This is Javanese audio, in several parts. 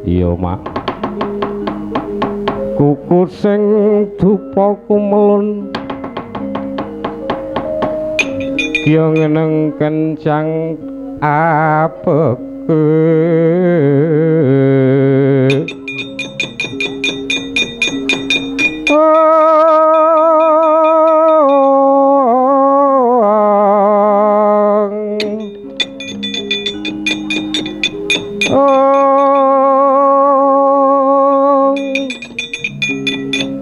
Iya, Mak. Kuku sing dupa kumelun kya ngeneng kencang apeke.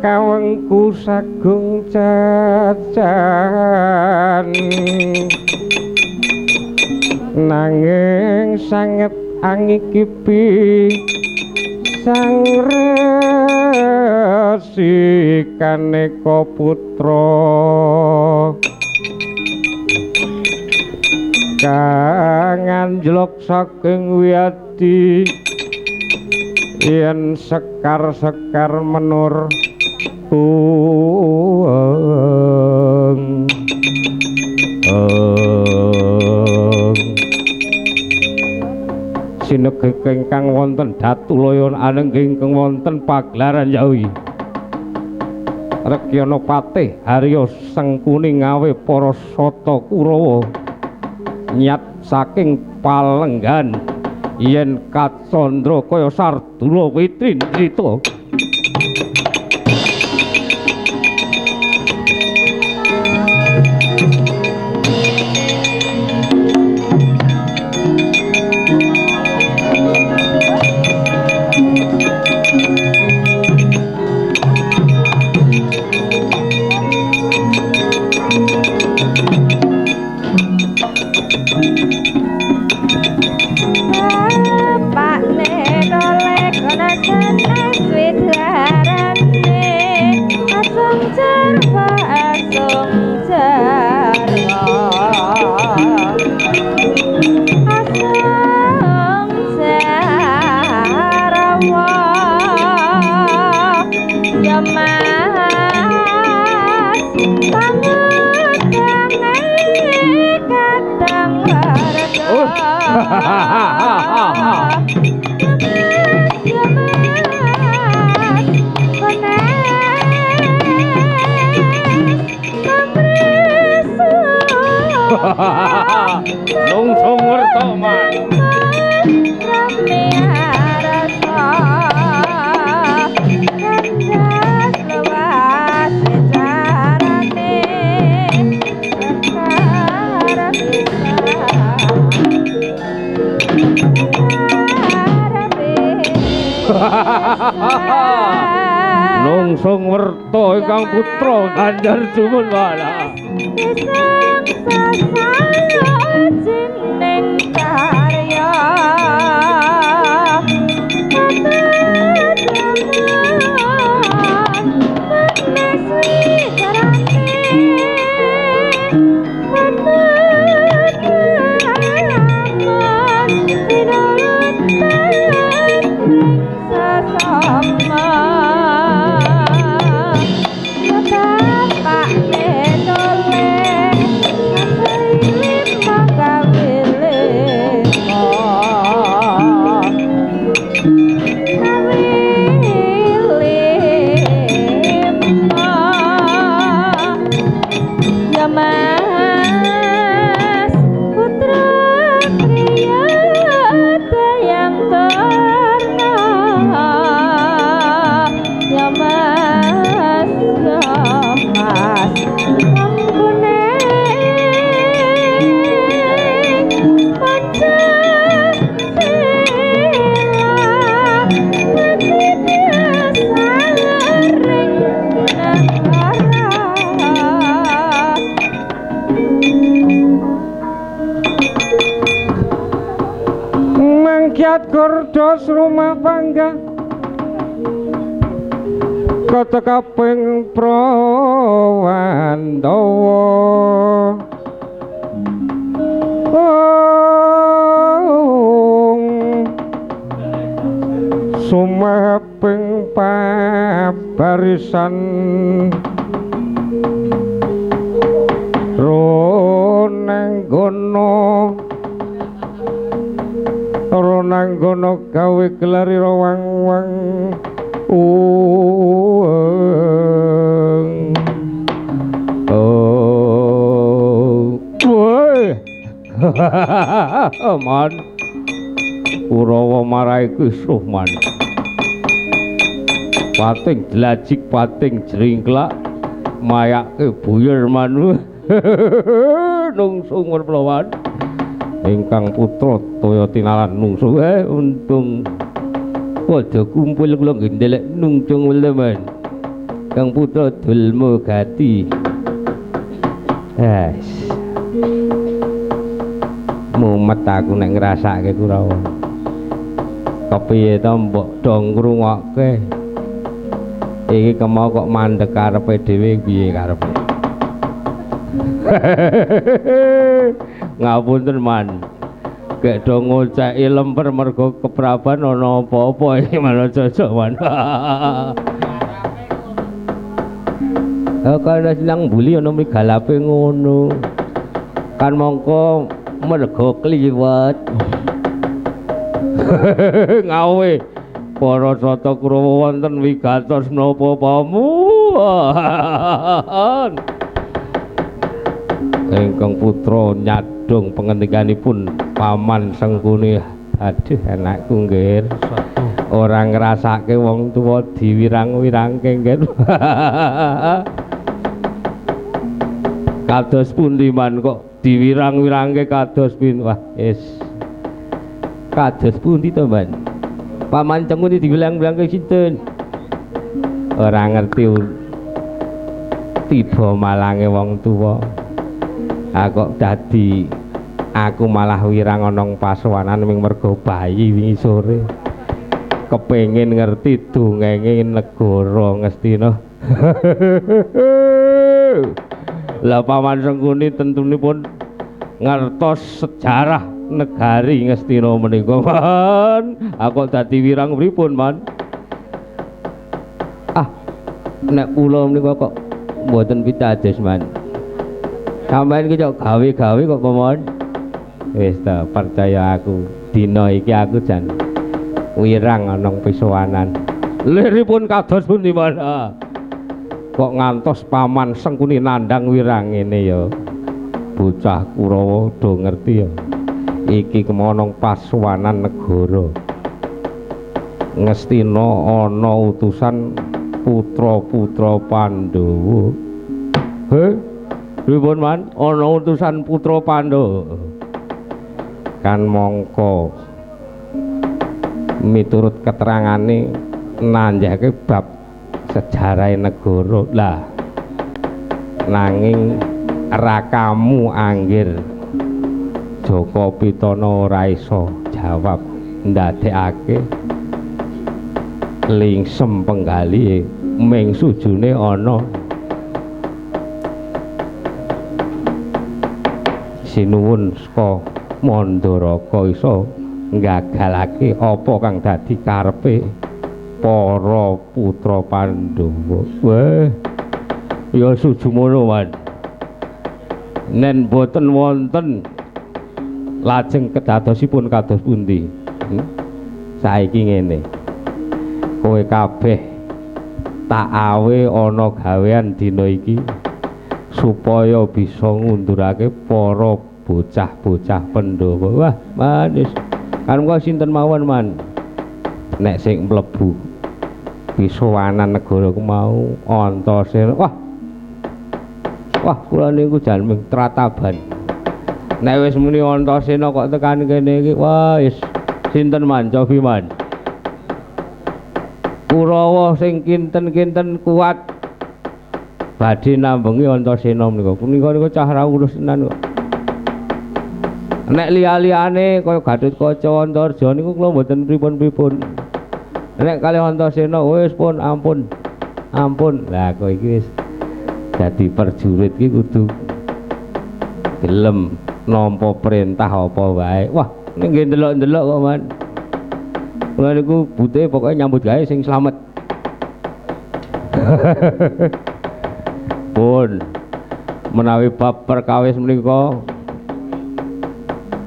Kawengku sagung cacan nanging sanget angikipi sang resi kaneka putra kang anjlok saking wiyadi yen sekar-sekar menur kuweng. Sinegih ingkang wonten Datulaya anengge ingkang wonten pagelaran Jawi. Rekyana Patih Harya Sengkuni ngawe para sata Kurawa nyat saking palenggan yen kacandra kaya sardula witrindrita. Nungsung werta man. Nungsung werta ingkang putra Ganjar Jumun wala. Gordos rumah bangga kota kaping Prawandawa sumeping pabarisan ronenggono Ronanggana gawe gelarira wang-wang oh woi. Man Kurawa marai kisruh man. Pating dlajik pating jringklak mayake buyer man. Nungsung werplawan ingkang putra toya tinalan nungsung. Untung padha kumpul kula nggih ndelek nungsung lemen. Kang putra Dulma Gati. Es. Mumet aku nek ngrasake Kurawa. Kepiye to mbok do ngrungokke. Iki kemau kok mandek karepe dhewe piye karepe. Ngapunten man. Gek do ngoceki lemper mergo kepraban ana apa-apa iki malah cocok man. Kana nang mbuli ana mrigalape ngono. Kan mongko mergo kliwet. Ngawe para sata Kurawa wonten wigatos napa pamuhan. Ingkang putra nyadong pengendikanipun Paman Sengkuni. Aduh anakku nggih. Ora ngrasake wong tuwa diwirang-wirangke nggih. Kados pundi man kok diwirang-wirangke kados pin. Wah, wis. Kados pundi to, Man? Paman Sengkuni diwirang-wirangke sinten? Ora ngerti tiba malange wong tuwa. Aku dadi aku malah wirang ana pasowanan ming mergo bayi wingi sore. Kepengin ngerti dongenge negara Ngastina. Lah Paman Sengkuni tentunipun ngertos sejarah negari Ngastina menika, Man. Aku dadi wirang pripun, Man? Ah, nek kula menika kok mboten pitados, Man. Sampeyan iki kok gawe-gawe kok, Paman. Wis ta, percaya aku. Dina iki aku jan wirang ana pisowanan. Liripun kados pundi, Man? Kok ngantos Paman Sengkuni nandhang wirang ngene ya. Bocah Kurawa do ngerti ya. Iki kemono pasuwanan negara Ngastina ana utusan putra-putra Pandhawa. He? Pripun, Man? Ana utusan putra Pandhawa. Kan mongko miturut keterangane nanjake bab sejarah negara. Lah nanging rakamu anggir Jaka Pitana ora iso jawab ndadekake lingsem penggalihe ming sujune ana sinuwun saka Mandaraka iso nggagalake apa kang dadi karepe para putra Pandhawa. Weh, ya sujumono, Man. Nen boten wonten lajeng kedadosipun kados pundi. Saiki ngene. Kowe kabeh tak awe ana gawean dina iki supaya bisa ngundurake para bocah-bocah Pandhawa. Wah, manis. Kan kok sinten mawon, Man? Nek sing mlebu pisowanan negara ku mau Antasena. Wah. Wah, kula niku jan ming trataban. Nek wis muni Antasena kok tekan kene iki, wah wis sinten Man, cobi Man. Kurawa sing kinten-kinten kuat badhe nambengi Antasena menika. Punika niku cah ra urus tenan kok. Nek liya-liyane kaya Gatotkaca Antarja niku kula mboten pripun-pripun. Nek kalih Antasena wis pun ampun. Ampun. Lah kok iki wis dadi prajurit iki kudu gelem nampa perintah apa wae. Wah, ning nggih ndelok-ndelok kok, Man. Kula niku butuhe pokoke nyambut gawe sing slamet. Pun menawi bab perkawis menika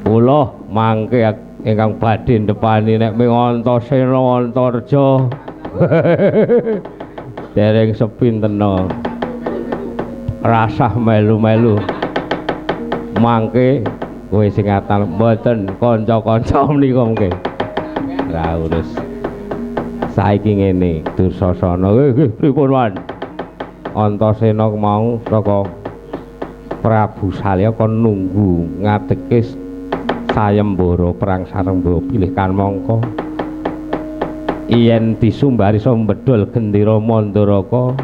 kula mangke Ingkang badhe ndepani nek ming Antasena Antarja. Dereng sepintena. Rasah melu-melu. Mangke kowe sing atal mboten kanca-kanca menika mengke. Ora urus. Saiki ngene, Dursasana. Nggih, pripun, Wan? Antasena mau saka Prabu Salya kon nunggu ngadeke sayembara perang sarembara pilih kamangka yen disumbari iso mbedol gendera Mandaraka.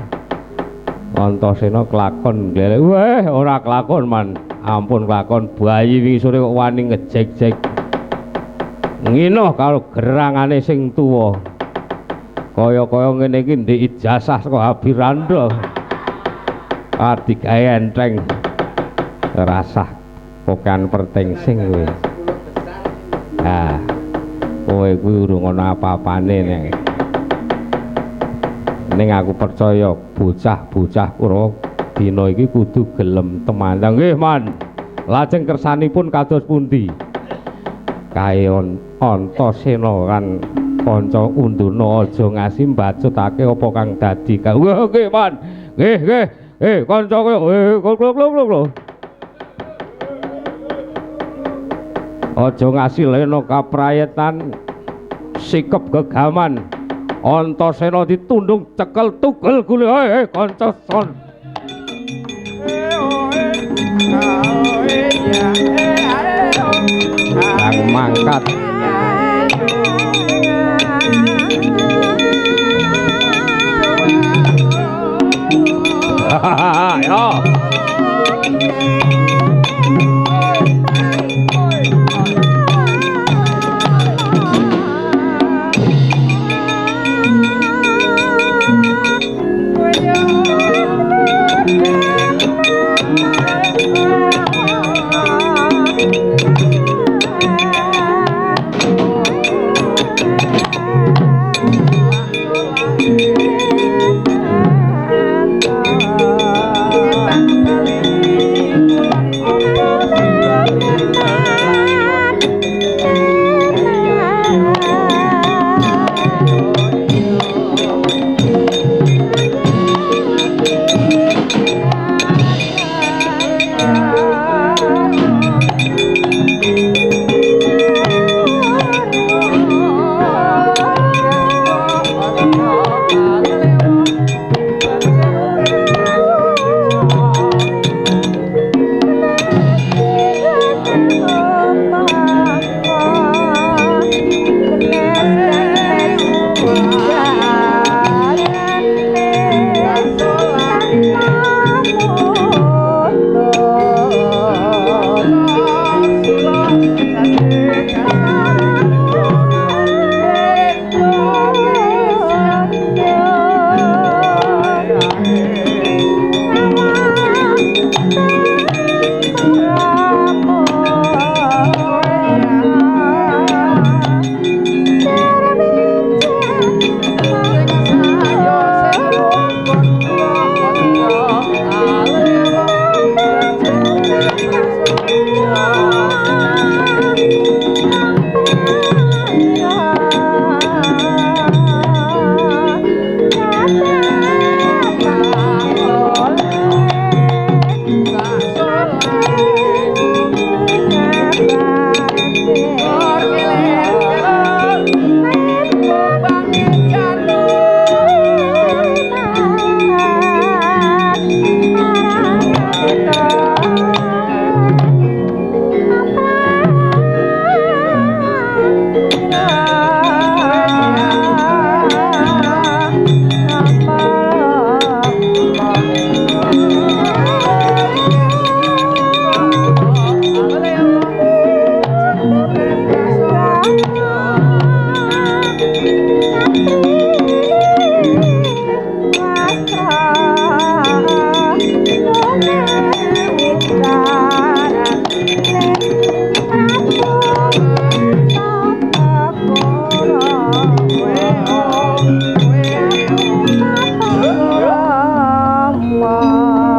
Antasena kelakon glelek. Weh, ora kelakon, Man. Ampun kelakon, bayi wingi sore kok wani ngejek-jek. Ngino karo gerangane sing tuwa. Kaya-kaya ngene iki ndik ijazah saka Habiranda. Adigawe enteng. Rasah kokan pertengsing kowe. Ah. Kowe kuwi urung ana apa-apane nek. Ning aku percaya bocah-bocah Kurawa dina iki kudu gelem temandang. Nggih, Man. Lajeng kersanipun kados pundi? Kae Antasena kan kanca Undana aja ngasi mbacutake apa kang dadi. Nggih, Man. Nggih, nggih. Kanca kowe. Aja ngasi lena kaprayetan sikep gegaman. Antasena ditundung cekel tugel gule. Kanca son. Kang mangkat. Yo.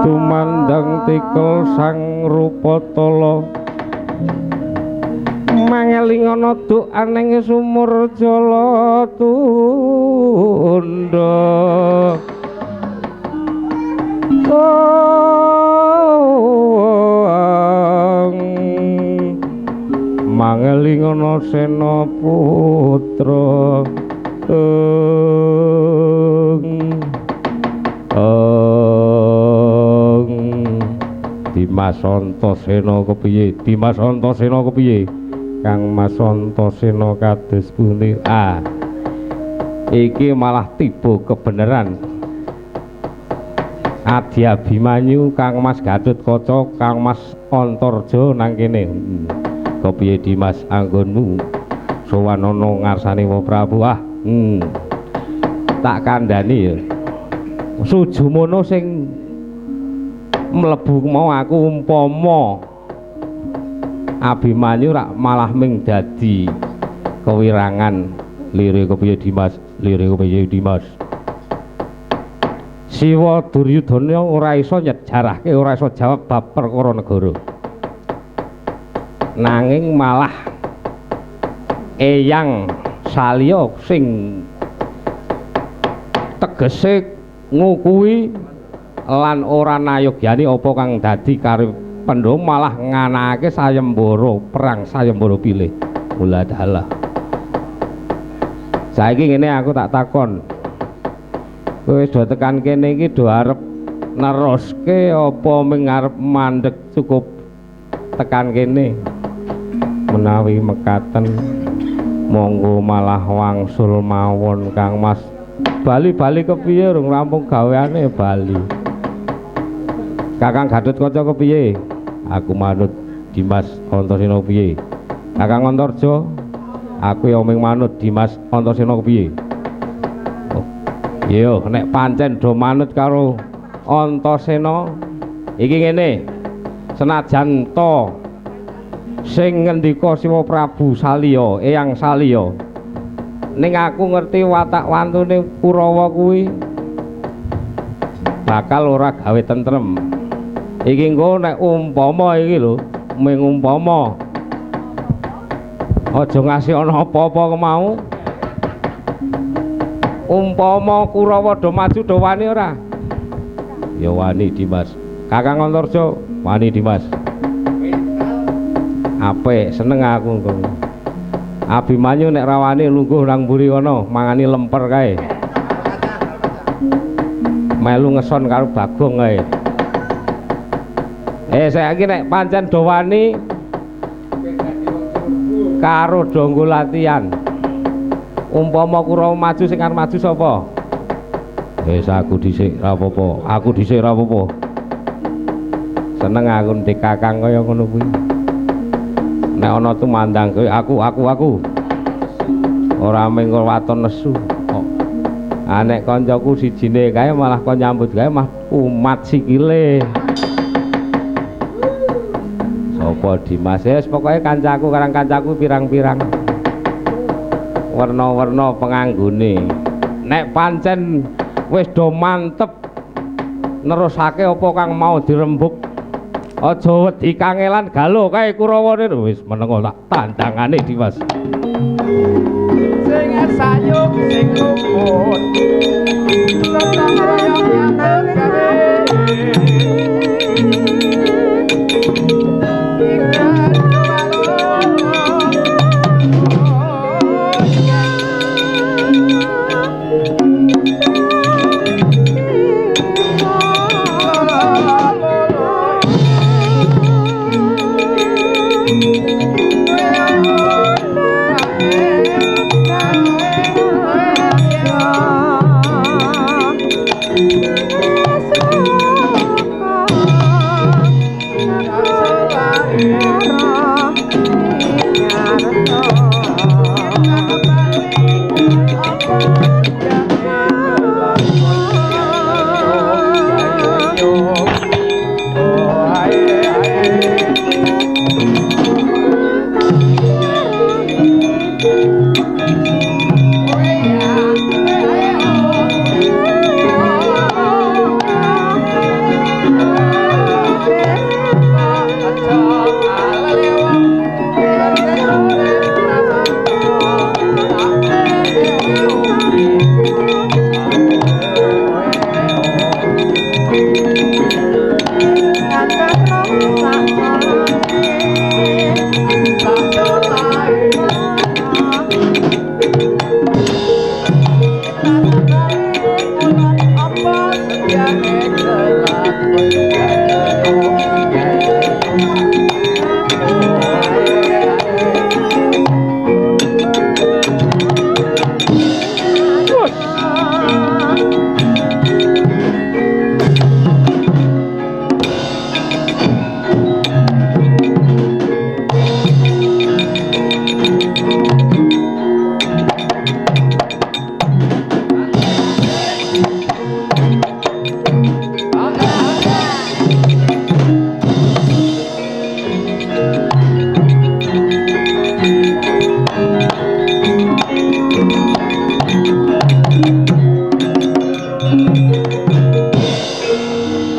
Tumandang tikel sang rupa tala Mangelingono duk aneng sumur jala tundha. Mangelingono sena putra. Dimas Antasena kepiye? Dimas Antasena kepiye? Kang Mas Antasena kados pundi? Ah. Iki malah tiba kebenaran. Adi Abimanyu, Kang Mas Gatotkaca, Kang Mas Antarja nang kene. Kepiye Dimas anggonmu sowan ana ngarsane Wa Prabu? Ah, tak kandhani ya. Sujumono sing mlebu mau aku umpama Abimanyu rak malah ming dadi kewirangan. Lire kepiye Dimas? Lire kepiye Dimas? Siwa Duryudana ora iso nyejarahke, ora iso jawab bab perkara negara. Nanging malah Eyang Salya sing tegese ngukuhi lan ora nayogyani apa kang dadi karep Pandhawa, malah nganakake sayembara perang sayembara pilih. Mula dalah. Saiki ngene aku tak takon. Kowe wis do tekan kene iki do arep neruske apa ming arep mandeg cukup tekan kene? Menawi mekaten monggo malah wangsul mawon Kang Mas. Bali-bali kepiye rung rampung gaweane bali. Kakang Gatotkaca kepiye? Aku manut Dimas Antasena piye? Kakang Antarja, aku ya ming manut Dimas Antasena kepiye? Oh. Yo nek pancen do manut karo Antasena iki ngene. Senajan to sing ngendika Siwa Prabu Salya, Eyang Salya. Ning aku ngerti watak wantune Kurawa kuwi bakal ora gawe tentrem. Iki engko nek umpama iki lho, ming umpama aja ngasih ana apa-apa kemau. Umpama Kurawa do maju do wani ora? Ya wani Dimas. Kakang Antarja wani Dimas. Apik, seneng aku engko. Abimanyu nek ra wani lungguh nang mburi kono, mangani lemper kae. Melu ngeson karo Bagong kae. Saiki nek pancen do wani karo do nggo latihan. Umpama Kurawa maju sing arep maju sapa? Wis aku dhisik ra apa-apa, aku dhisik ra apa-apa. Seneng aku ndek kakang kaya ngono kuwi. Nek ana tumandang kowe aku. Ora mung waton nesu kok. Ah nek kancaku sijine kae malah kon nyambut gawe mah umat sikile. Sapa Dimas? Wis pokoke kancaku karang kancaku pirang-pirang. Werna-werna penganggone. Nek pancen wis do mantep nerusake apa kang mau dirembug. Aja wedi kangelan galo kae Kurawane wis menengo tak tandangane Dimas. Sing sayuk sing luput. Tentang royong nyambut gawe. Ikan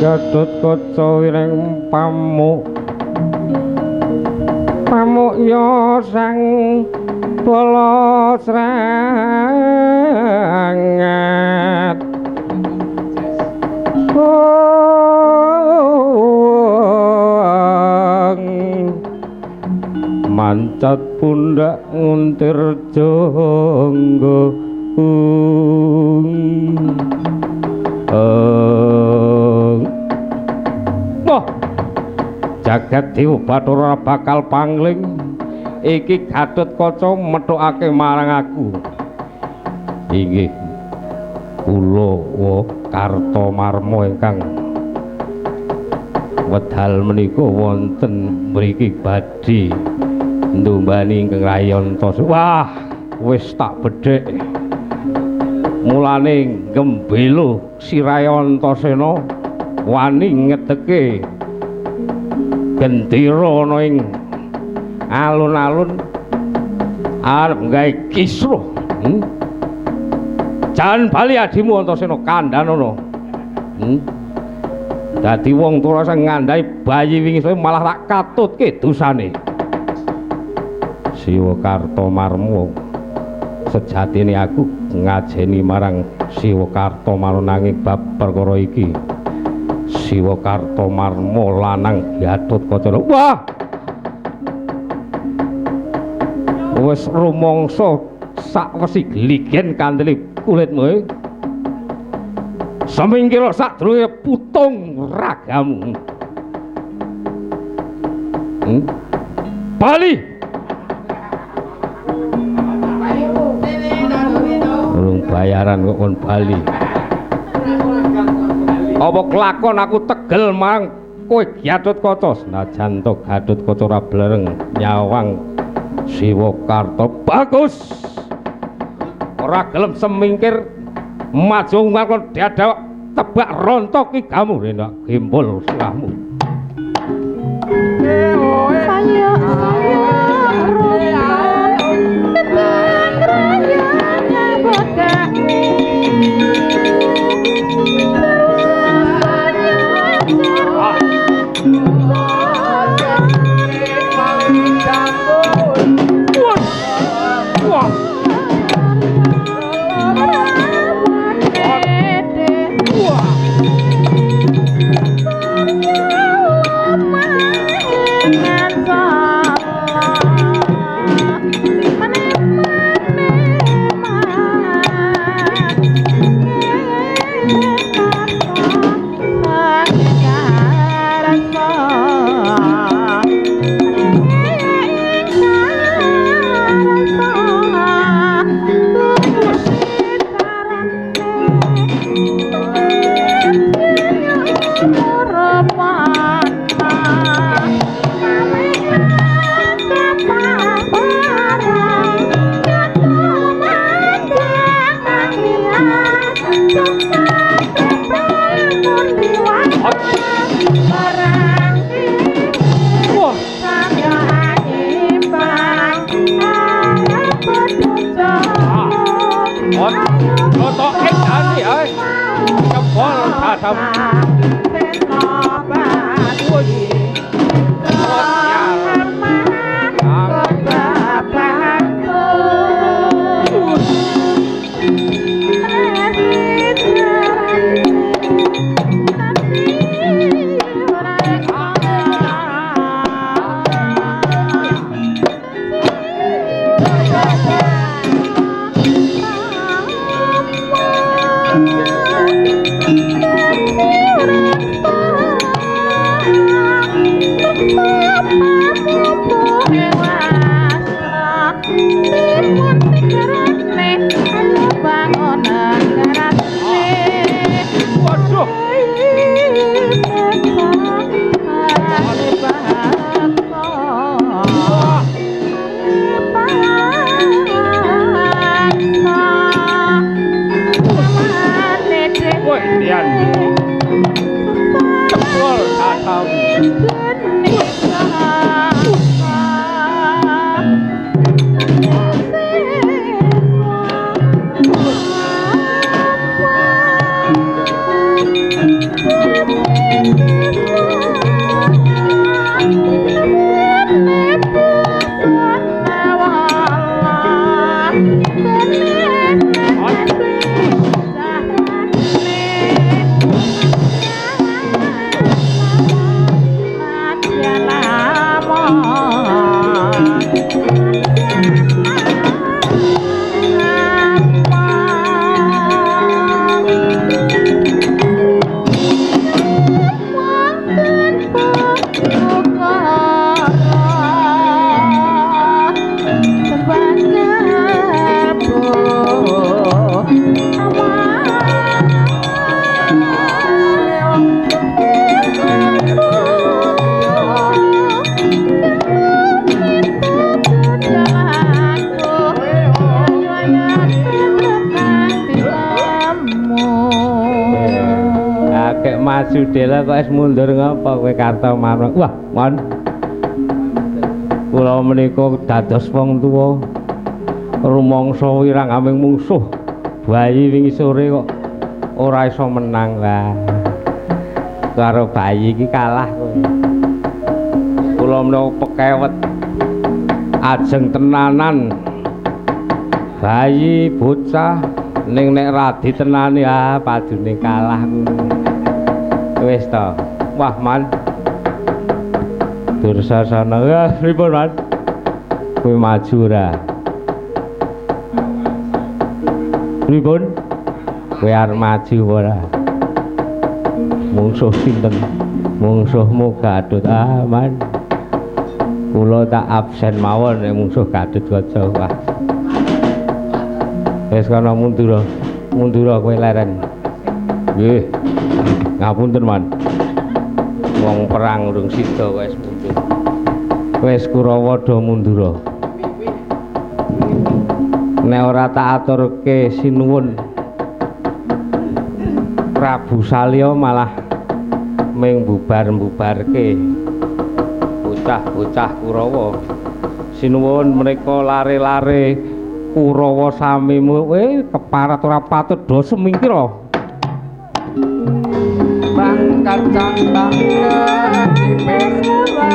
Gatotkaca wireng pamuk pamuk ya sang bala srangat mancat pundak nguntir jonggo. Wah, jagat Dewa Bathara bakal pangling. Iki Gatotkaca methukake marang aku. Inggih kula wa Kartomarma ingkang wedal menika wonten mriki badhe ndumbani ingkang rayi Antasena. Wah, wis tak bedhek. Mulane gembelo sirahe Antasena wani ngedeke gendera ana ing alun-alun arep gawe kisruh. Jan bali adimu Antasena kandhanono. Dadi wong tuwa sing ngandhani bayi wingi malah tak katutke dosane. Siwa Kartomarma sejatine aku ngajeni marang Siwa Kartomarma nanging bab perkara iki. Siwa Kartomarma lanang Gatotkaca. Wah! Wis rumangsa sakwesi gligen kandele kulitmu. Semingkira sadurunge putung ragamu. Bali. Urung bayaran kok kon bali. Apa kelakon aku tegel marang kowe Gatotkaca? Senajan to Gatotkaca ora blereng nyawang Siwa Karta. Bagus. Ora gelem semingkir maju ngakon dadak tebak rontok igamu renak gembol sirahmu. Saya Wah. maju dela kok wis mundur ngapa kowe Kartomarma? Wah, mon. Kula menika dados wong tuwa rumangsa wirang aming mungsuh bayi wingi sore kok ora iso menang lah. Karo bayi iki kalah kowe. Kula menika pekewet ajeng tenanan bayi bocah ning nek ra ditenani ah padune kalah kuwi. Wis to. Wah, man. Dursasana. Wah, pripun, Man? Kowe maju ora? Pripun? Kowe arep maju ora? Mungsuh sinten? Mungsuhmu Gatut. Ah, Man. Kula tak absen mawon nek mungsuh Gatotkaca. Wah. Wis kana mundur. Mundur kowe leren. Nggih. Ngapunten, Man. Wong perang urung sida wis mundur. Wis Kurawa do mundura. Nek ora tak aturke sinuwun Prabu Salya malah ming bubar-bubarke bocah-bocah Kurawa. Sinuwun menika lare-lare Kurawa sami keparat ora patut do semingkira. Bang kacang bang ketipis ora dipikir.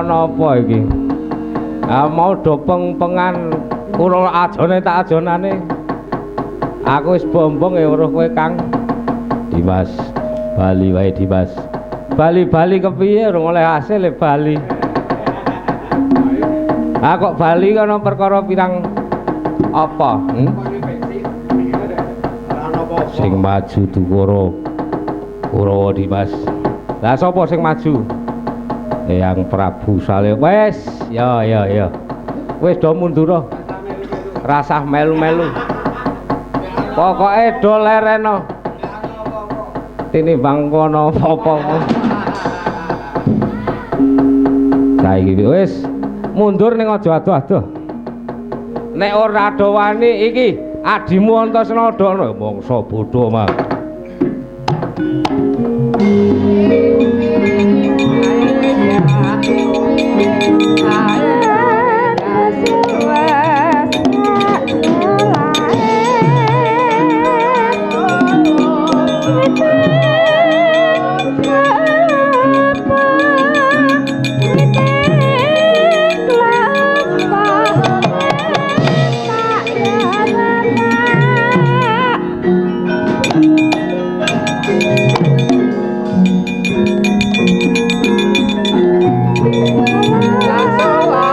Apa iki? Ah mau do peng-pengan kula ajone tak ajonane. Aku wis bombong ya weruh kowe Kang. Dimas, bali wae Dimas. Bali-bali kepiye urung oleh hasil e bali. Ah kok bali kono perkara pirang apa? Sing maju Dukara Kurawa Dimas. Lah sapa sing maju? Eyang Prabu Salya. Wes, ya ya ya. Wis do mundur. Rasah melu-melu. Pokoke do lereno. Tinimbang kono apa-apa. Saiki wis mundur ning aja adoh-adoh. Nek ora do wani iki adimu Antasena dono mangsa bodho mah. Langsung.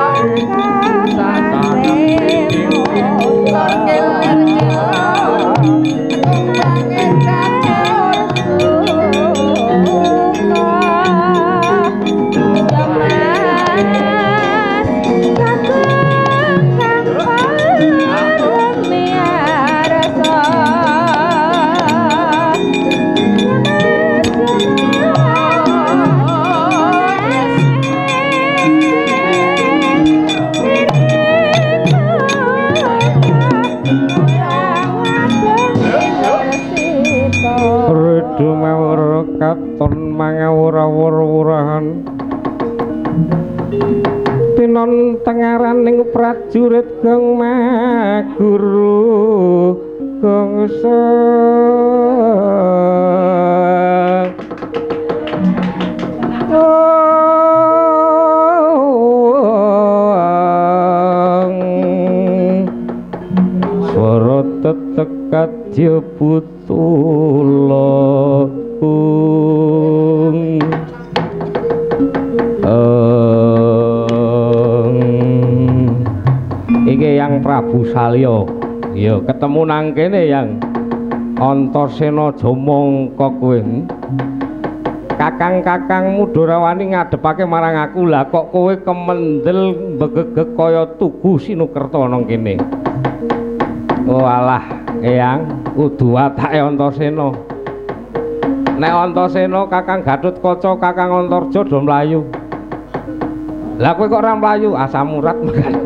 Ing prajurit gong maguru gongso swara tetek kadya putula iki yang Prabu Salya. Ya ketemu nang kene yang Antasena aja mongko kowe. Kakang-kakangmu Dorawani ngadepake marang aku. Lah kok kowe kemendel mbegegeg kaya tugu Sinukerta nang kene. Oh alah, Eyang, kudu watake Antasena. Nek Antasena Kakang Gatotkaca, Kakang Antarja do mlayu. Lah kowe kok ora mlayu? Asam urat makan.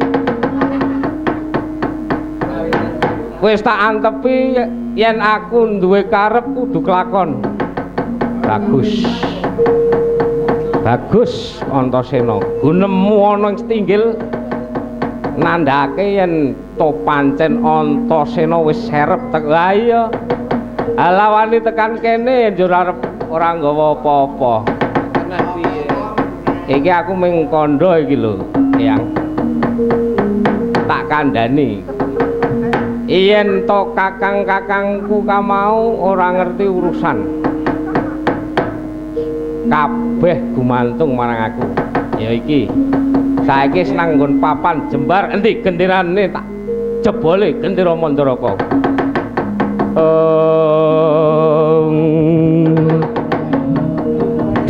Wis tak antepi yen aku duwe karep kudu kelakon. Bagus. Bagus Antasena. Gunemu ana ing setinggil nandhake yen to pancen Antasena wis serep tek. Lah iya. Alawani tekan kene njur arep ora nggawa apa-apa. Iki aku mung kandha iki lho, Eyang. Tak kandhani. Yen to kakang-kakangku kamau ora ngerti urusan. Kabeh gumantung marang aku. Ya iki. Saiki senang nggon papan jembar endi genderane tak jebole gendera Mandaraka.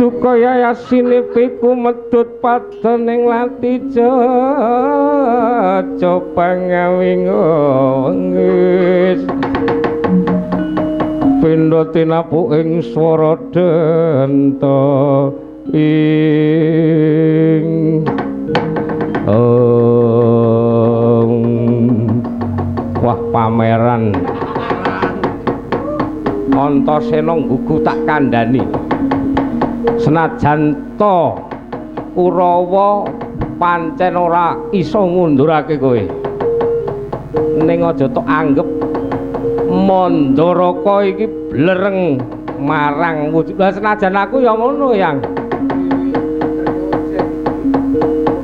Duka yayasine piku medhut padha ning lati jaja pangawingo wengis pindha tinapuk ing swara denta ing wah pameran Antasena nggugu tak kandhani. Senajan to Kurawa pancen ora iso ngundurake kowe. Ning aja tok anggep Mandaraka iki blereng marang wujud. Lah senajan aku ya ngono, Yang.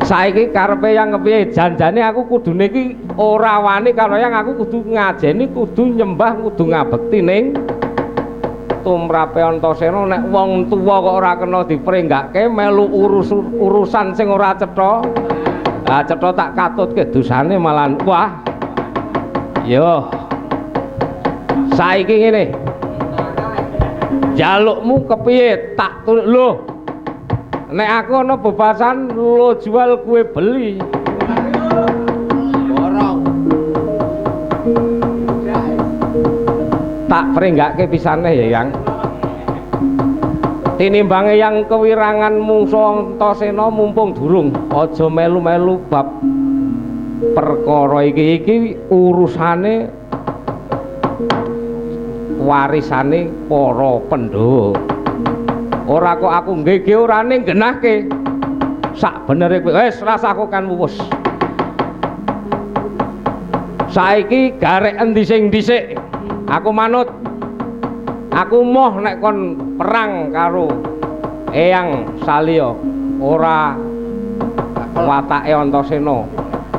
Saiki karepe yang kepiye? Janjane aku kudune iki ora wani karo yang aku kudu ngajeni, kudu nyembah, kudu ngabekti ning tumrape Antasena. Nek wong tuwa kok ora kena diprenggake melu urusan sing ora cetha. Lah cetha tak katutke dosane malah. Wah. Yo. Saiki ngene. Jalukmu kepiye? Tak turut lho. Nek aku ana bebasan lo jual kue beli. Borong. Tak prenggake pisane ya, Yang. Tinimbange yang kewirangan mungsu Antasena mumpung durung, aja melu-melu bab perkara iki. Iki urusane warisane para Pandhawa. Ora kok aku nggege orane nggenahke. Sak benere kowe wis rasah aku kan wuwus. Saiki garek endi sing dhisik? Aku manut. Aku moh nek kon perang karo Eyang Salya, ora watake Antasena.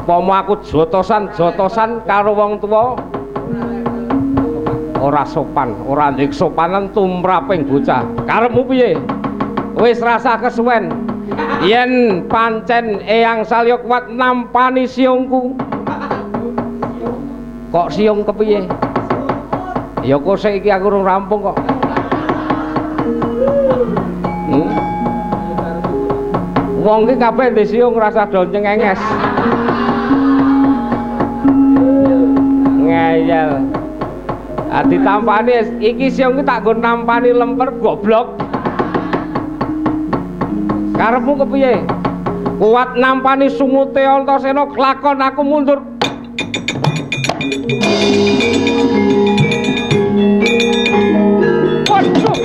Pomo aku jotosan-jotosan karo wong tuwa ora sopan, ora ndek sopanan tumraping bocah. Karepmu piye? Wis rasah kesuwen. Yen pancen Eyang Salya kuat nampani siungku. Kok siung kepiye? Ya kok sik iki aku urung rampung kok. Wong iki kabeh ndek siung rasah do nyengenges. Ngeyel. Ah ditampani iki siung iki tak nggo nampani lemper goblok. Karepmu kepiye? Kuat nampani sumute Antasena kelakon aku mundur. Waduh.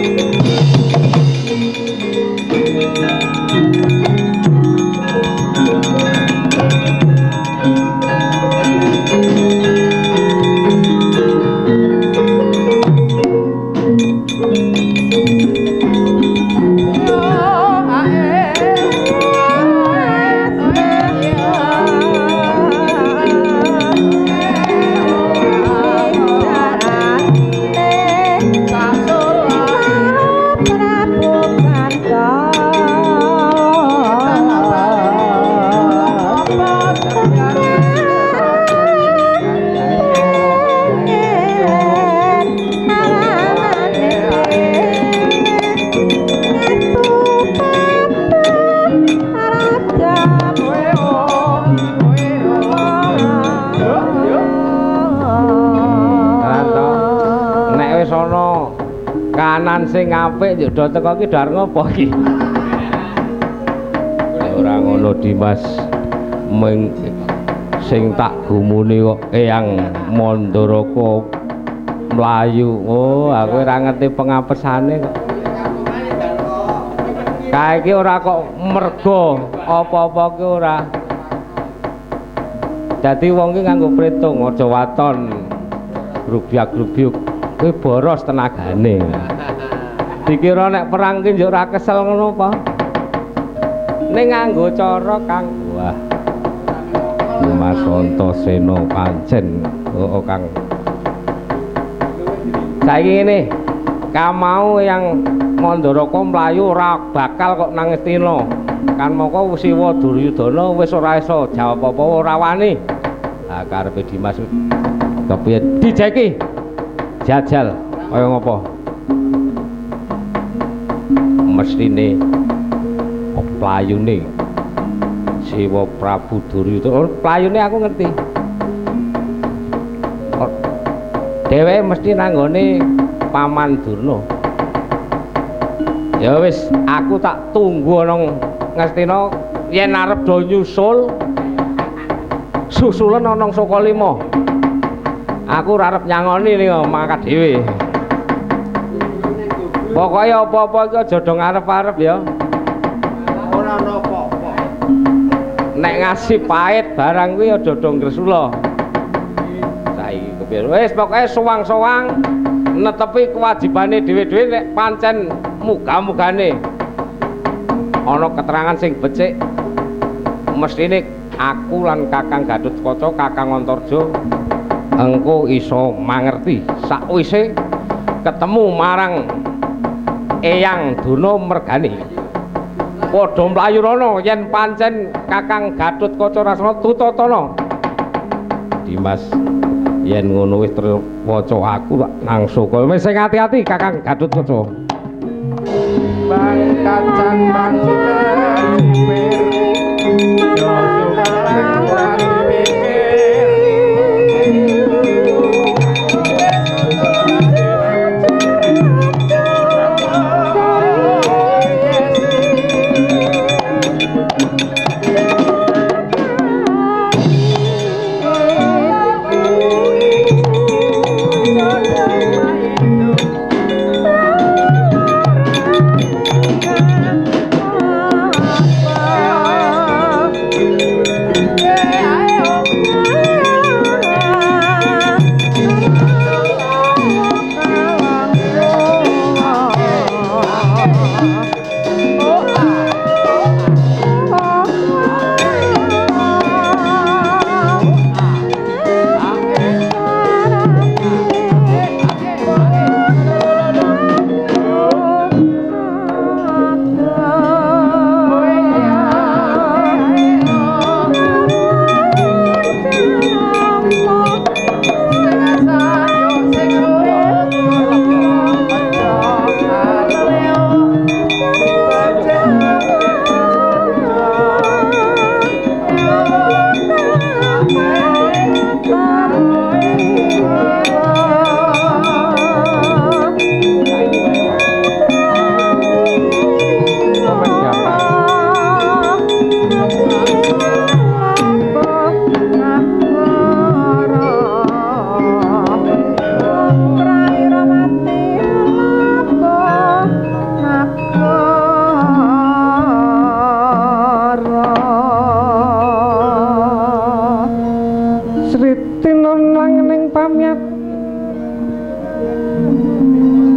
Pakanan sing apik yo do teko ki do arep ngopo iki? Ora ngono Dimas, ming sing tak gumune kok Eyang Mandaraka mlayu. Oh, aku ora ngerti pengapesane kok. Kae iki ora kok merga apa-apa ki ora. Dadi wong ki nganggo pretung, aja waton grubyak-grubyuk. Kuwi boros tenagane. Dikira nek perang ki njuk ora kesel ngono apa? Ning nganggo cara Kang. Wah. Mas Antasena pancen. Oh, Kang. Saiki ngene, kamau yang Mandaraka mlayu ora bakal kok nang Ngastina. Kan moko Siwa Duryudana wis ora iso jawab apa ora wani. Lah karepe Dimas kepiye dijeki? Jajal kaya ngopo? Mestine playune Siwa Prabu Duryudana, playune aku ngerti. Dheweke mesti nanggone Paman Durna. Ya wis, aku tak tunggu ana Ngastina yen arep do nyusul susulen ana Sukalima. Aku ora arep nyangoni ning mangkat dhewe. Pokoke apa-apa iki aja do ngarep-arep ya. Ora ana apa-apa. Nek ngasih pahit barang kuwi aja do ngresula. Saiki kepiye? Wis pokoke sowang-sowang netepi kewajibane dhewe-dhewe nek pancen muga-mugane ana keterangan sing becik mestine aku lan Kakang Gatotkaca, Kakang Antarja engko iso mangerti sakwise ketemu marang Eyang Durna mergane. Padha mlayu rono yen pancen Kakang Gatotkaca Rasana tutatana. Dimas yen ngono wis waca aku nang Suka. Wis sing ati-ati Kakang Gatotkaca. Bang kacang bang cipir yo suka dipikir.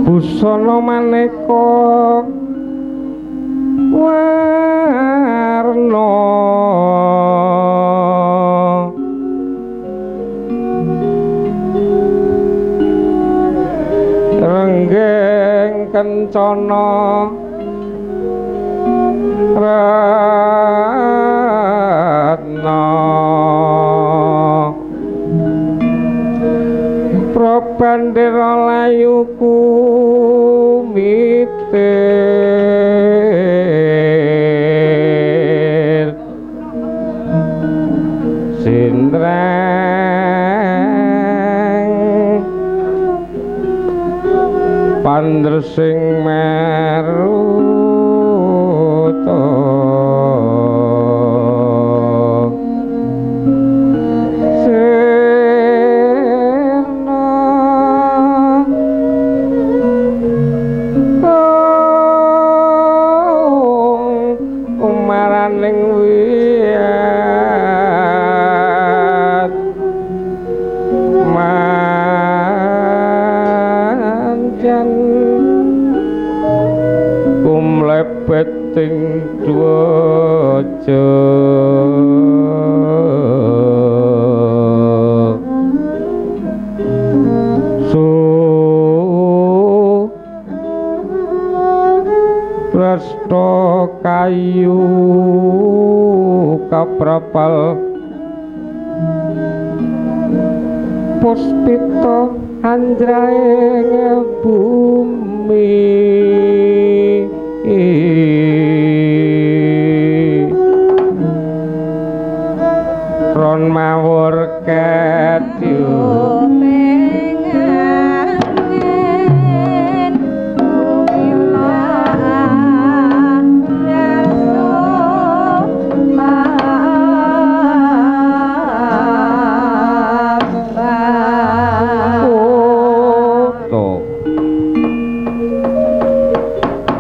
Busana maneka warna renggeng kencana ratna Probandera layu kumitir sindreng Andresing meruta sirna umaraning wiyat mancen kumlebet ing dwaja su prasta kayu kaprapal puspita anjraing bumi ron mawur kedyo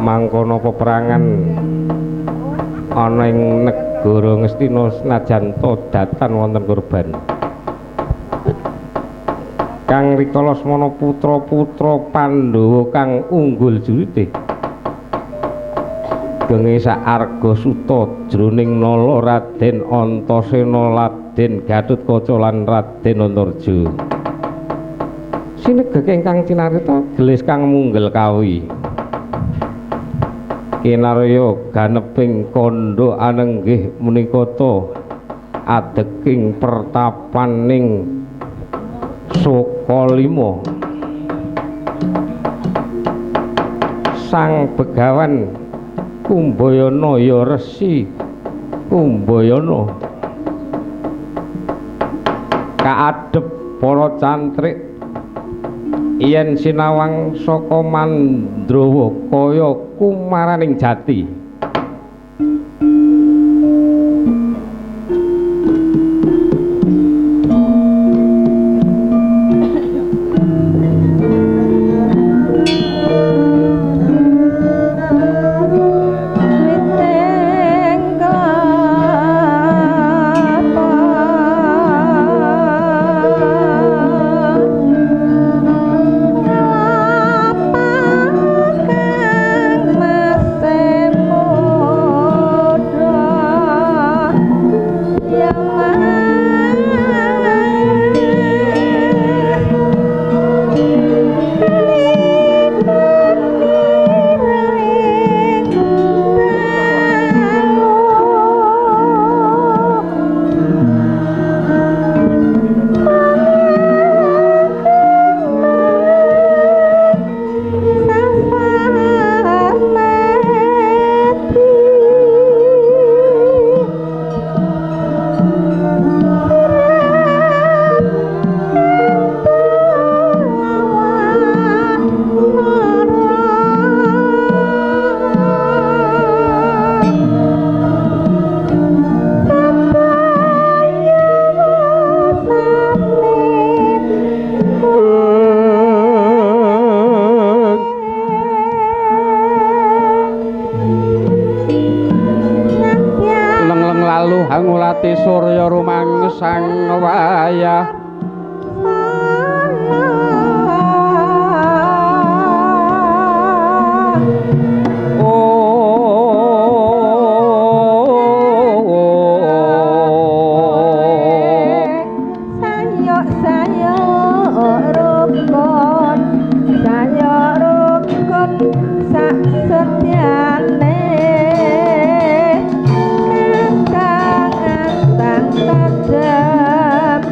mangkono peperangan ana ing negara Ngastina senajan ta datan wonten korban. Kang rikala semana putra-putra Pandhawa kang unggul jurite genge sak arga suta jroning nala Raden Antasena, Raden Gatotkaca lan Raden Antarja. Sinegek ingkang cinarita gelis kang munggel kawi. Kinarya ganeping kandha anenggih menika ta adeking pertapaning Sukalima. Sang Begawan Kumbayana ya Resi Kumbayana kaadhep para cantrik yen sinawang saka Mandrawa kaya kumaraning jati. Angulati surya rumangsang wayah Tetep.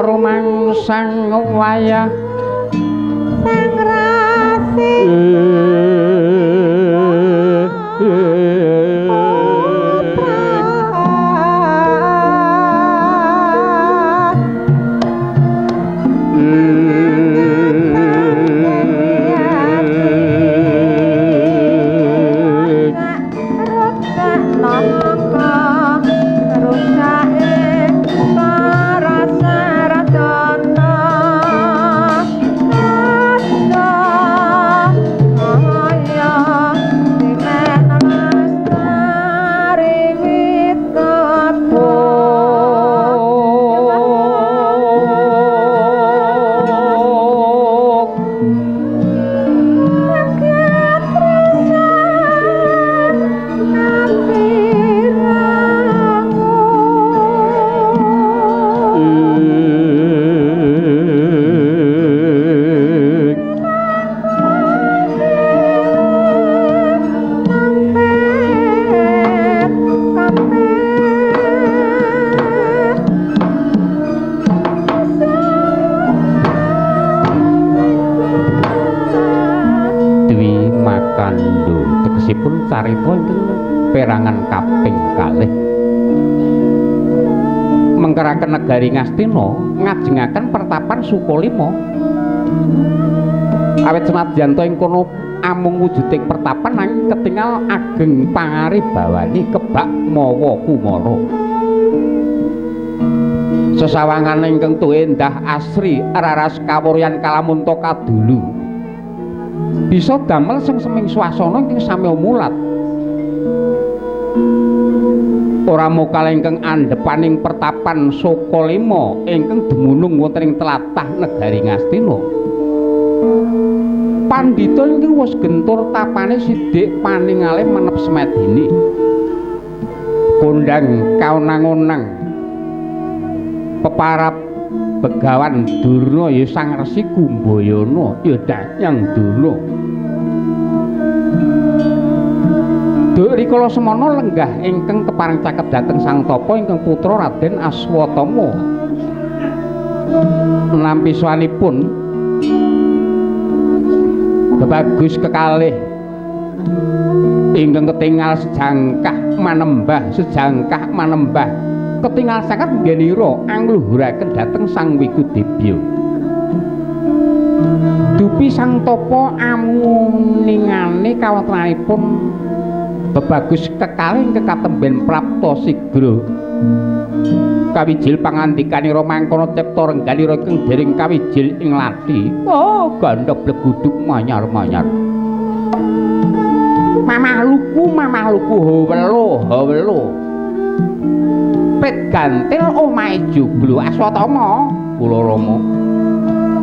Rumangsang wayah sang rasi Carita ingkang perangan kaping kalih mengkeraken negari Ngastina ngajengaken pertapan Sukalima. Awit senadyan ta ing kono amung wujuding pertapan nanging ketingal ageng pangaribawane kebak mawa kumara. Sesawangan ingkang tuwa endah asri raras kawuryan kalamunta kadulu bisa damel sengseming swasana ingkang sami mulat. Ora mokal ingkang andhepaning pertapan Sukalima ingkang dumunung wonten ing tlatah negari Ngastina. Pandhita ingkang wis gentur tapane sidik paningale menep semedine. Kondhang kaonang-onang peparap Begawan Durna ya Sang Resi Kumbayana ya Danyang Durna. Duk rikala semana lenggah ingkang kepareng caket dhateng Sang Tapa ingkang putra Raden Aswatama. Nampi swanipun bebagus kekalih ingkang ketingal sejangkah manembah sejangkah manembah ketingal sanget nggenira angluhuraken dhateng Sang Wikudebya. Dupi Sang Tapa amuningane kawontenanipun bebagus kekalih ingkang katemben prapta sigra. Kawijil pangandikanira mangkono cipta rengganira ingkang dereng kawijil ing lathi. Oh, gandha bleguduk manyar-manyar. Mamah luku howelo howelo. Pit gantil omahe joglo Aswatama kula Rama.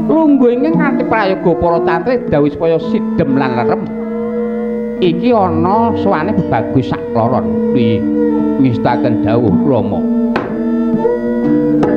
Lungguh ingkang kanthi prayoga para cantri dawuh supaya sidhem lan lerem. Iki ana sowane bebagus sakloron. Piye ngestaken dawuh Rama? Thank you.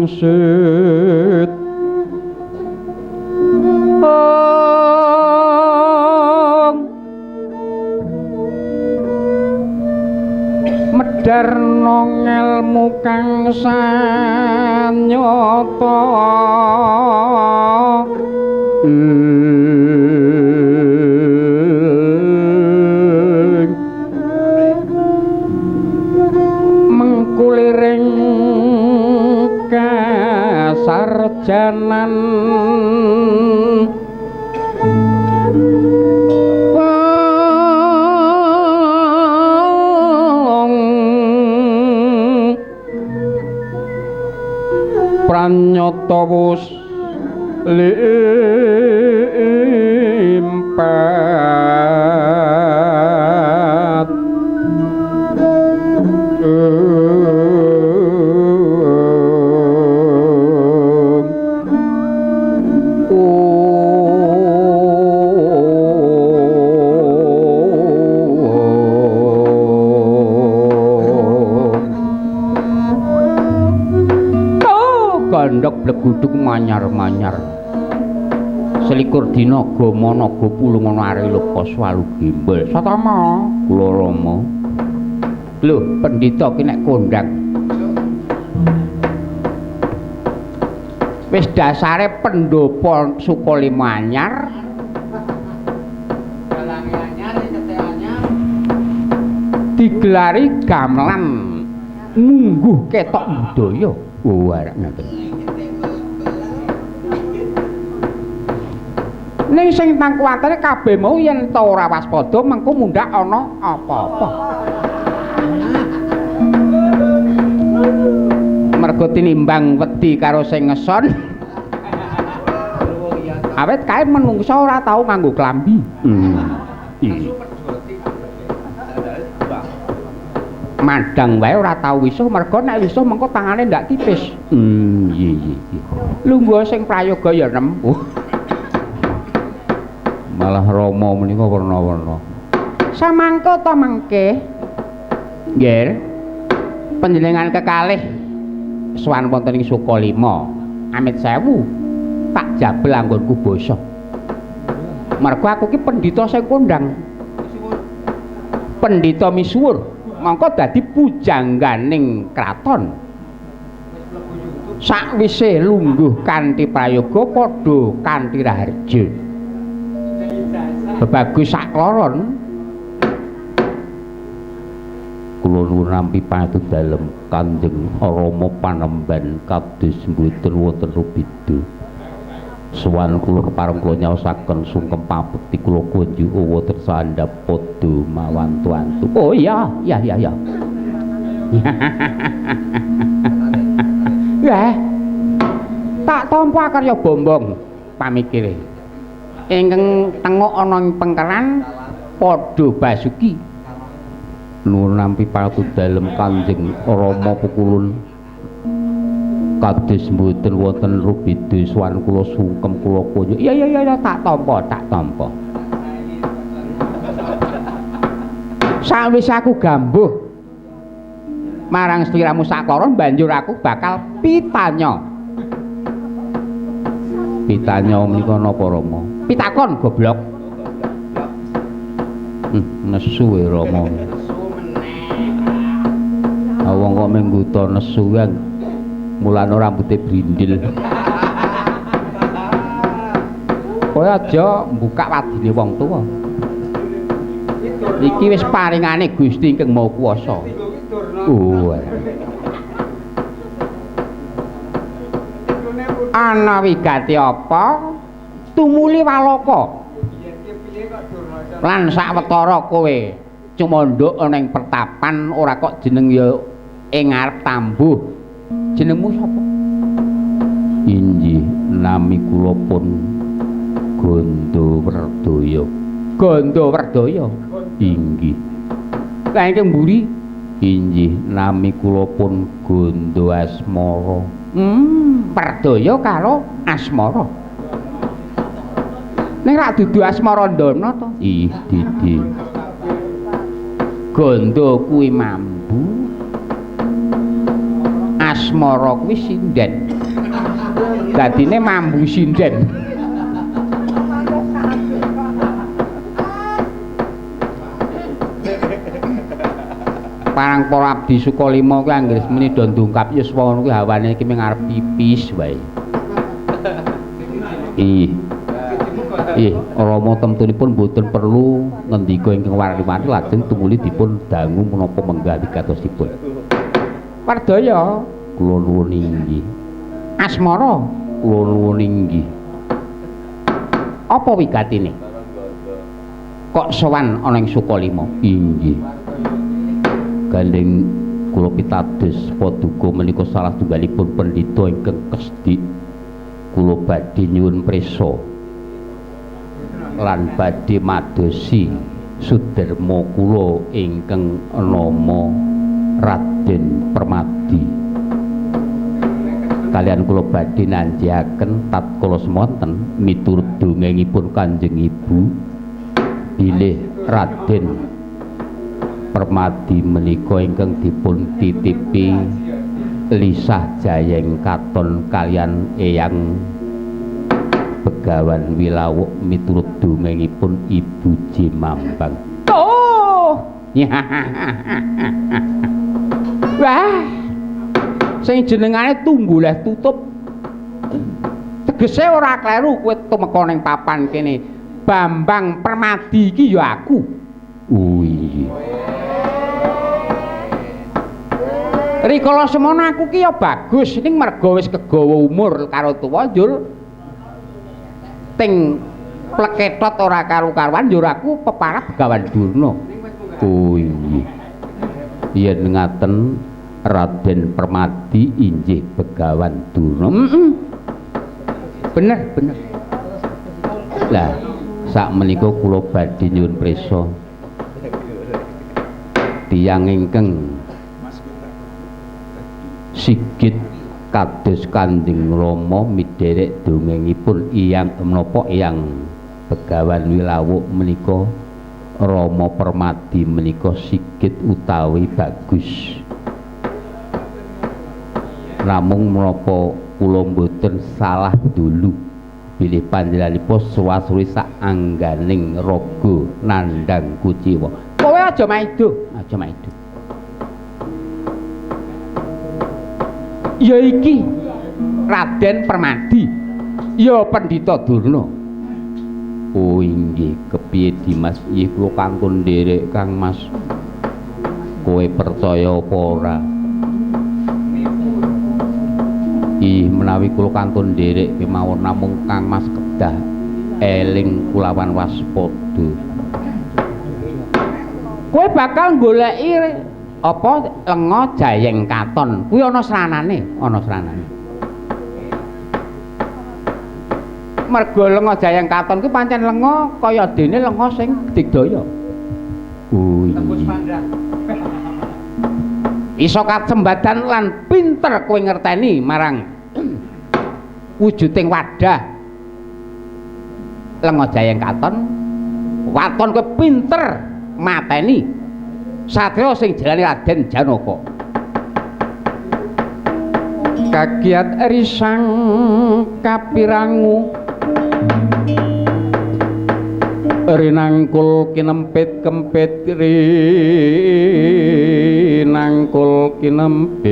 Pangsit medharna ngelmu kang sanyata mengkuliring kasarjanan pranyata wus limpat Gandhok bleguduk manyar-manyar. Selikur dina gama naga pulung ana Ariloka swalu gembel. Satama kula Rama. Lho, pendhita ki nek kondhang. Wis dasare pendhapa Sukalima anyar. Dalange anyar, cethe anyar. Digelari gamelan mungguh ketok budaya. Oh, arek ngaten. Ning sing tang kuwatere kabeh mau yen ta ora waspada mengko mundhak ana apa-apa. Mergo tinimbang wedi karo sing ngeson. Awit kae menungsa ora tau nganggo klambi. Madang wae ora tau wisuh mergo nek wisuh mengko tangane ndak tipis. Iya. Lungguh sing prayoga ya nempuh. Malah Rama menika werna-werna. Samangka ta mangke? Nggih. Panjenengan kekalih sowan wonten ing Sukalima. Amit sewu. Tak jabel anggonku basa. Mergo aku ki pendhita sing kondang. Pendhita misuwur. Mongko dadi pujangganing kraton. Sakwise lungguh kanthi prayoga padha kanthi raharja. Bebagus sakloron. Kula nuwun nampi pangatur dalem Kanjeng Rama panemban kados mboten wonten rubeda. Sowan kula kepareng kula nyaosaken sungkem pabekti kula kunjuk wonten sandhap padha mawantu-antu. Oh iya, iya iya iya. Wah. Tak tampa karya bombong pamikire. Ingkang tengok ana ing pengkeran padha basuki. Nuwun nampi pangatur dalem Kanjeng Rama pukulun kados mboten wonten rubeda sowan kula sungkem kula kunjuk. Iya iya iya tak tampa, tak tampa. Sawise aku gambuh marang sliramu sakloron banjur aku bakal pitanya. Pitanya menika napa Rama? Pitakon goblok. Nesu e Rama. Wong kok mengguta nesu kan. Mulane rambute brindil. Kowe aja mbukak wadine wong tuwa. Iki wis paringane Gusti ingkang Maha Kuwasa. Oh. Ana wigati apa? Tumuli walaka. Lan sawetara kowe cumandhuk ana ing pertapan ora kok jeneng ya ing ngarep tambuh. Jenengmu sapa? Inggih, nami kula pun Gondo Werdaya. Gondo Werdaya. Inggih. Lah ingkang mburi? Inggih, nami kula pun Gondo Asmara. Werdaya karo Asmara. Ning rak dudu Asmarandana to? Ih, Didi. Gondo kuwi mambu. Asmara kuwi sinden. Dadine mambu sinden. Parang para abdi Sukalima kuwi anggere semene do ndungkap yuswa ngono kuwi hawane iki mung arep pipis wae. Ih. Ih, Rama temtunipun mboten perlu ngendika ingkang warni-warni lajeng tumuli dipun dangu menapa menggah wigatosipun. Wardaya, kula nuwun inggih. Asmara, kula nuwun inggih. Apa wigatine? Kok sowan ana ing Sukalima? Inggih. Gandeng kula pitados paduka menika salah tunggalipun pendhita ingkang kesdik. Kula badhe nyuwun prisa lan badhe madosi suderma kula ingkang nama Raden Permadi. Kalian kula badhe nanjiaken tatkala semonten miturut dongengipun Kanjeng Ibu bilih Raden Permadi menika ingkang dipun titipi Lisah Jayeng Katon kalian Eyang Begawan Wilawuk miturut dongengipun Ibu Jimambang. Oh. Wah. Sing jenengane tumbuh leh tutup. Tegese ora kleru kowe tumeka ning papan kene. Bambang Permadi iki ya aku. Oh iya. Rikala semono aku ki ya bagus ning merga wis kegawa umur karo tuwa njur ting pleketot ora karu-karuan njur aku peparab Begawan Durna. Oh iya. Yen ngaten Raden Permadi inggih Begawan Durna. Bener, bener. Lah, sak menika kula badhe nyuwun prisa. Tiyang ingkang sigit kados Kanjeng Rama midherek dongengipun iyang menapa Eyang Begawan Wilawuk menika Rama Permadi menika sigit utawi bagus. Namung menapa kula mboten salah dulu bilih panjenenganipun suwasuri sak angganing raga nandhang kuciwa. Kowe aja maido, aja maido. Ya iki Raden Permadi, ya Pendhita Durna. Oh inggih, kepiye Dimas? Nggih kula kangkun nderek Kang Mas. Kowe percaya apa ora? Ih, menawi kula kantun nderek kemawon namung Kang Mas kedah eling kulawan waspada. Kowe bakal goleki apa lenga Jayeng Katon kuwi ana sranane, ana sranane. Merga lenga Jayeng Katon kuwi pancen lenga kaya dene lenga sing digdaya. Oh iya. Iso kasembadan lan pinter kowe ngerteni marang wujuding wadah lenga Jayeng Katon. Waton kowe pinter mateni satriya sing jalani Raden Janaka. Kagiat risang kapirangu rinangkul kinempit kempit rinangkul kinempit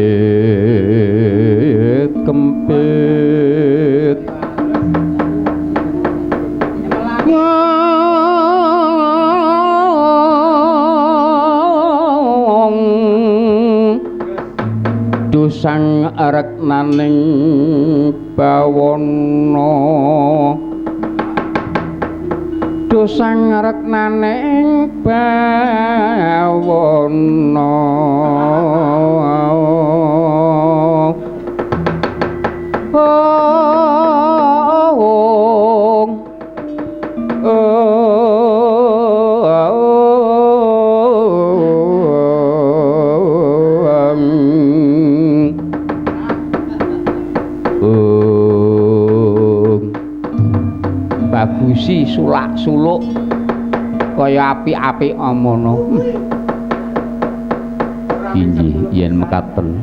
kempit. Dusang reknaning bawana, dusang reknaning bawana. Bagusi sulak-suluk kaya apik-apik amono. Inggih yen mekaten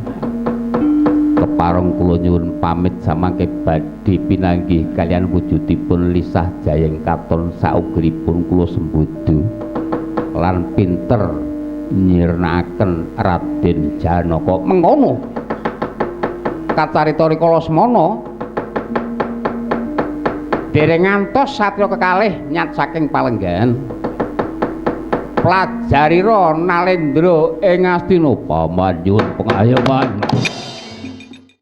Kepareng kula nyuwun pamit samangke badhe pinanggih kaliyan wujudipun lisah jayeng katon saugeripun kula sembodo lan pinter nyirnakaken Raden Janaka. Mengkono kacarita rikala semana dereng ngantos satriya kekalih nyat saking palenggahan. Pelajarira Nalendra ing Astina. Paman nyuwun pengayoman.